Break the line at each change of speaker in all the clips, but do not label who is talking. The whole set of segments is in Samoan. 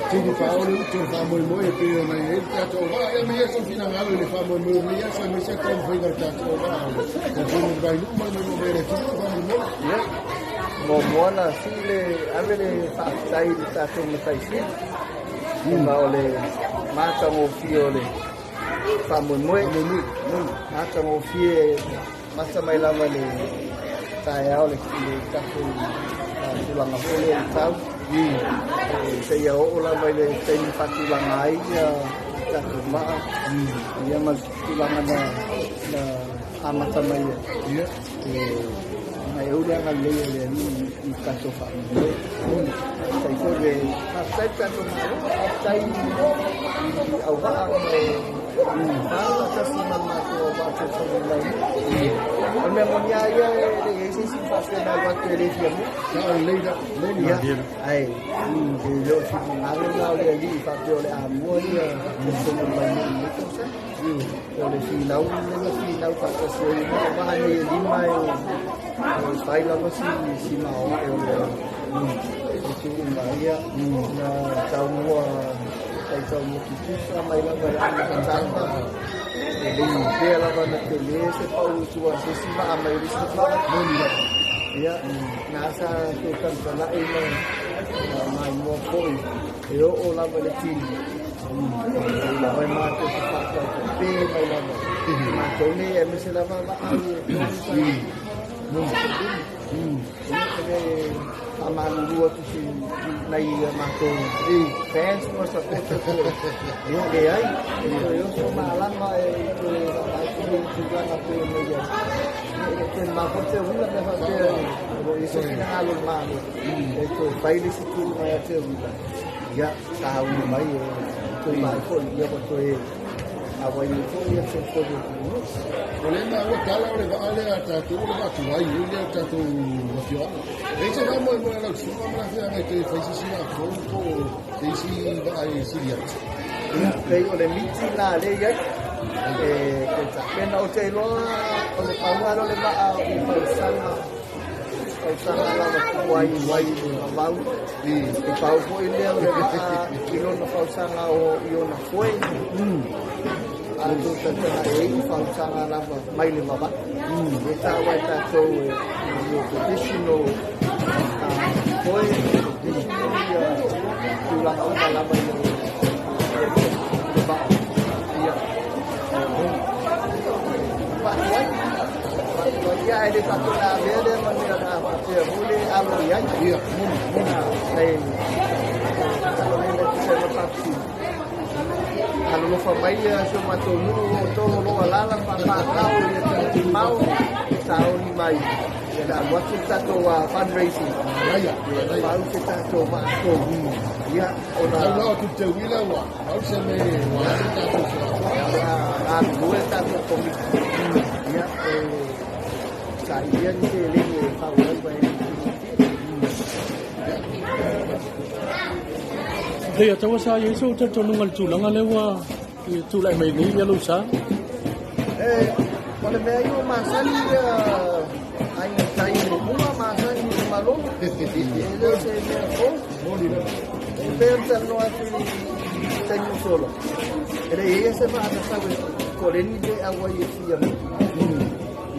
Tini pa o le utu o le faamoemoe e pei ona i ai le tatou vaa. Ia ma ia sou finagalo i le faamoemoe o lenei aso aemaise le taumafaiga o le tatou vaa o le fono le Vainuu ma le maimoa mai a le atunuu faamolemole.
Ia, muamua ona sii le ave le faafetai i le tatou Matai Sili ona o le matagofie o le faamoemoe. Matagofie mata mai lava i le taeao i le tatou tulaga foi lea i le tau seia oo lava i le taimi faatulaga ai ia tatou maa ia ma le tulaga na amata mai ai. E ai le agalelei o le Alii i tatou faamoemoe. Faafetai foi le faafetai le tatou Malo, faafetai i auvaa ona e faatasi ma le matou auvaa fesoasoani mai. O le mea moni lava ia, e le i ai se isi faapea na alu atu e le fia mua.
Sao lelei la, moni.
Ia, ae e le o se finagalo lena o le Alii faapea o le a mua ia telefoni mai i lenei tausaga. O le finau lea na finau faatasi ai ma vaa nei e lima e fai lava si maoae o le tuuga ia na taumua taitaumua tutusa mai lava i amataga e le i pea lava na tele se pau i tua se isi vaa mai le isi vaa. Ia, na sa toe tagatagai ma maimoa foi e oo lava i le tini. Lava e matou te faatautope mai lava. Matou nei aemaise lava vaa i e tolu e faamalulu atu si nai a matou fans ma supporter foi. Ia, leai, e toe oso malama e toe vaavaai foi i tulaga pei ona i ai. E le toe mafua te uila mea faapea o lo o i ai se finagalo o le Malo e toe fai le isi tulaga ia te uila. Ia, sauni mai e toe vaai foi ia ua toe auai ai foi ia telefoni o le
O lea maua tala o le vaa lea a tatou o le vaa tuai ai lea o tatou afioaga. E i ai se faamoemoe a lau susuga ma le afioaga e toe fai se isi vaa fou po o se isi vaa e sili atu?
Ia, pei o le miti lena lea i ai. E toe tapena. Ou te iloa o le pau lava lea o le vaa i tausaga tausaga lava tuai i le vavau. E pau foi lea o le vaa i lona fausaga o i ona foe. A tou tataga e i fausaga lava mai le vavau. E taua e tatou e mo traditional foe, traditional ia tulaga uma lava i le vaa. Ia, faatuai. Faatuai ia, ae le faapea o le a avea lea ma mea o le a faapea foi le alo i ai.
Ia, moni, moni.
Ae tatalo nei le tusa ai ma le faafesili. Alolofa mai si o matou nuu o outou o lo o alaala ma papaaao i atunuu mamao, sauni mai ia le alu atu le tatou fundraising.
Manaia,
Ia
manaia.
pau se tatou vaa fou. Ia, ona
Tau lao atu te uila ua au se me ua alu tatou felafolafoai.
Ia, o le a galulue le tatou komiti. Ia, e sailia ni seleni e fau ai vai
Ia taua sa i ai sou talitonuga i le tulaga lea ua tulai mai nei ia lou sa?
E, o le mea ia ua masani ia aiga tai muamua, masani i le malolo. E le o se mea fou. E pei ona talanoa atu i le taimi ua sola, e le i ai se vaa na sau e koleni le auai e fia mai.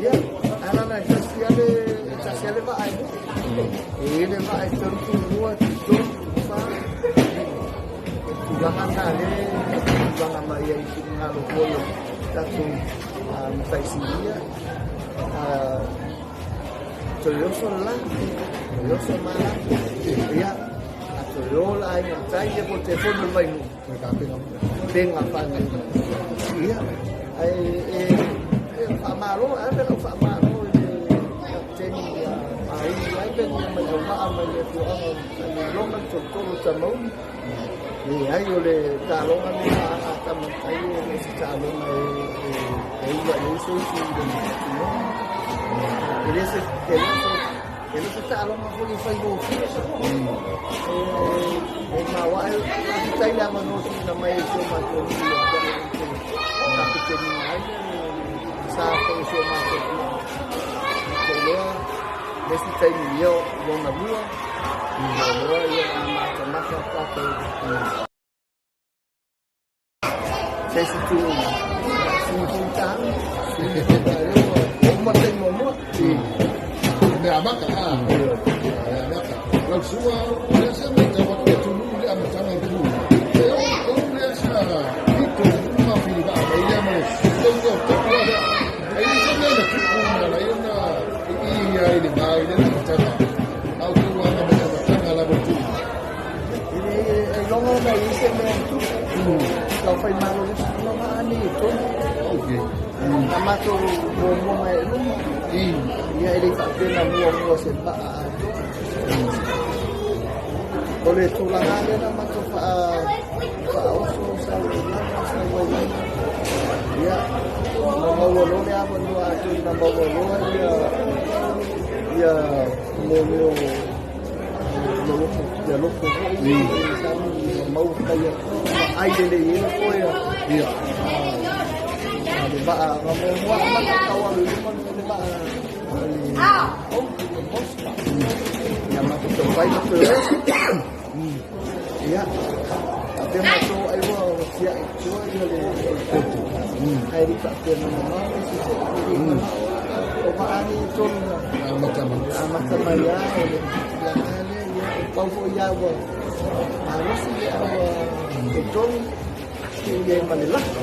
Ia, ala la e tasi lava le, e tasi lava le vaa e moe. E i ai le vaa e tolu tumua, tutolu, tufa, lima. O le tulaga lena lea e tulaga mai ai i finagalo foi o tatou matai sinia. Toe oso le la, toe oso malama. Ia, a toe o le aiga i tai ia po o le telefoni o le Vainuu. Pega faagaina. Ia, ae e faamalo, ave lau faamalo i le kapiteni ia Maui Ivan ia ma le auvaa mai le afioaga o Salelologa, le tolotolo o Tamauli. Leai, o le taaloga lenei a aga a tama tai e le o se taaloga e ula i ai se isi i le tinoga. E le se e le se e le se taaloga foi e faigofie. E maoae, faafetai le avanoa tuuina mai e si o matou nuu ia te au ou te kapiteniina ai le sa foi o si o matou nuu. Ou te iloa le isi taimi ia lona lua, ia loa ia a mata. matamata tatou se isi tu sui foutanga uma taimi muamua.
Mea amata a. Mea amata. Lau susuga, o lea sa matau atu i atunuu i le amataga o le nuu. E o outou lea sa pito uma filivaa mai lea ma le tauga o tonu lava lea. Ae le i se mea na tupu na ala ai ona ii ai le va i lea amataga. A outou aga mai le amataga lava o le tuuina.
E iloga ona i ai se mea e tupu. Lau fai malolosi uma vaa nei e tolu. Na matou muamua mai i luma. Ia e le i faapea na muamua se vaa atoa. O le tulaga lea na matou faaoso sau ai lava, sau ai lava. Ia, na maua loa le avanoa atonu na maua loa ia mo mea o loloto ia loko foi sami maua kai ai lelei ai foi
Ia.
Le vaa na muamua amata tau alu i luma le vaa le le Mosca. Ia matou taumafai ma toe oso. Ia, faapea matou ai ua tiai i tua ia le potu. Ae le i faapea na mamao nisi foi, e le i manao o vaa nei e tolu na
Amata mai.
Amata mai lava o le tulaga lea, ia, e pau foi lava ua malosi a ua totogi tuu i ai ma le laki.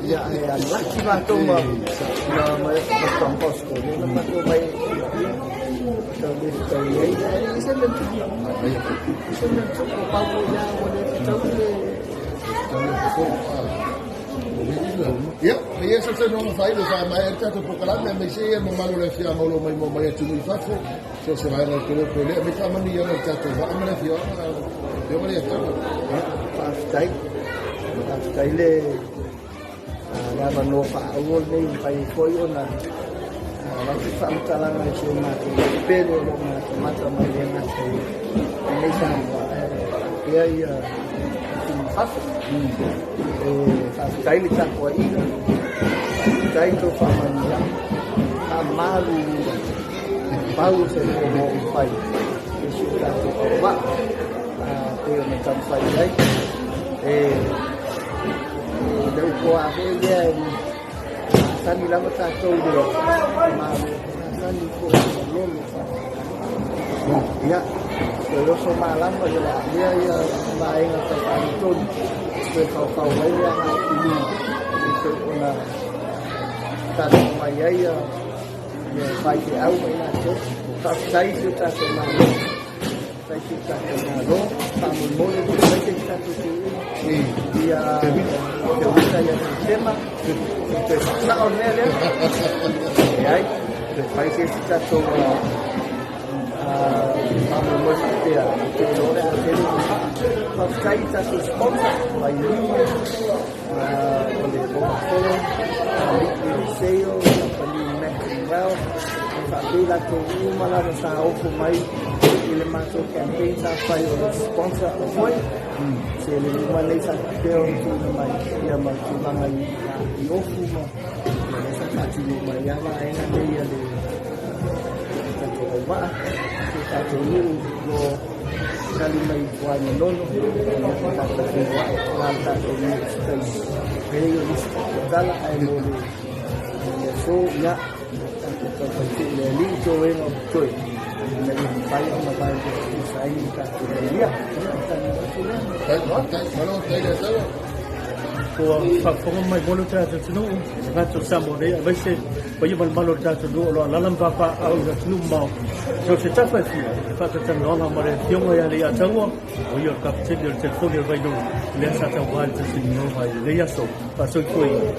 Ia, ae alaki matou ma Don Bosco, lea na matou mai ai i tau le fetau i ai, ae le i se mea tupu. Se mea tupu, pau foi lava ua le fetau le
Ia, ia se saunoaga faaiu e faamaea ai le tatou polokalame, aemaise ia mamalu o le afioaga o lo o maimoa mai atunuu i fafo, so o se vaega o le kolopo lea, aemaise faamanuiaga i le tatou vaa ma le afioaga, afioga Leiataua.
Faafetai. Faafetai le le avanoa faaauro lenei e mafai ai foi ona avatu faamatalaga i si o matou pele o lo o matamata mai le gata i nei Samoa ae faapea ia atunuu fafo. E faafetai le tapuaiga, faafetai tou faamanuiaga, faamaluulu pau o se mea o lo o fai e si o tatou auvaa pei ona taumafai i ai. E le upu a foi lea e masani lava tatou i le Malo, masani foi i le lolo. Ia, toe oso malama ia le aalea ia vaega tau faaletonu, toe faofao ai le agai i luma, e pei ona talosaga mai ai ia faifeau ma i latou. Faafetai i si o tatou Malo, faafetai i si o tatou Malo, faamolemole aemaise le tatou toeaina ia Teuita ia Setema, toe faasao le mea lea. Leai, toe fai se isi tatou faamoemoe faapea, ou te iloa o le a tele ni vaa. Faafetai i tatou sponsor, Vailima, o le Vodafone, Liquid Sale, Kamupani Mac and Wealth, e faapea i latou uma lava sa ofo mai i le matou campaign sa fai o le sponsor o foe. Seleni uma nei sa faapea ona tuuina mai ia ma tulaga i ofu ma ia lea sa faatino mai lava vaega nei a le tatou auvaa, si o tatou nuu o tali mai i Fuaimanono, ia tatou feiloai ma le tatou nuu i se taimi. E leai o nisi tala ae mo le aso, ia tatou taumafai tuu i le Alii toega o totoe ina ia mafai ona vae tusa ai ni tatou manuia. Ia, tali atu lea.
Malo, tai Leiataua.
Ua faafofoga mai mo le tatou atunuu, le tagata o Samoa nei, aemaise paia ma le mamalu o le tatou atunuu o lo o alaala ma papaaao i atunuu mamao. So se tafa e fia, e faatalatalanoaga ma le afioga ia Leiataua, o ia o le kapeteni o le telefoni o le Vainuu, lea sa tauva i le talatalanoaga i lenei aso. Faasoifuaina.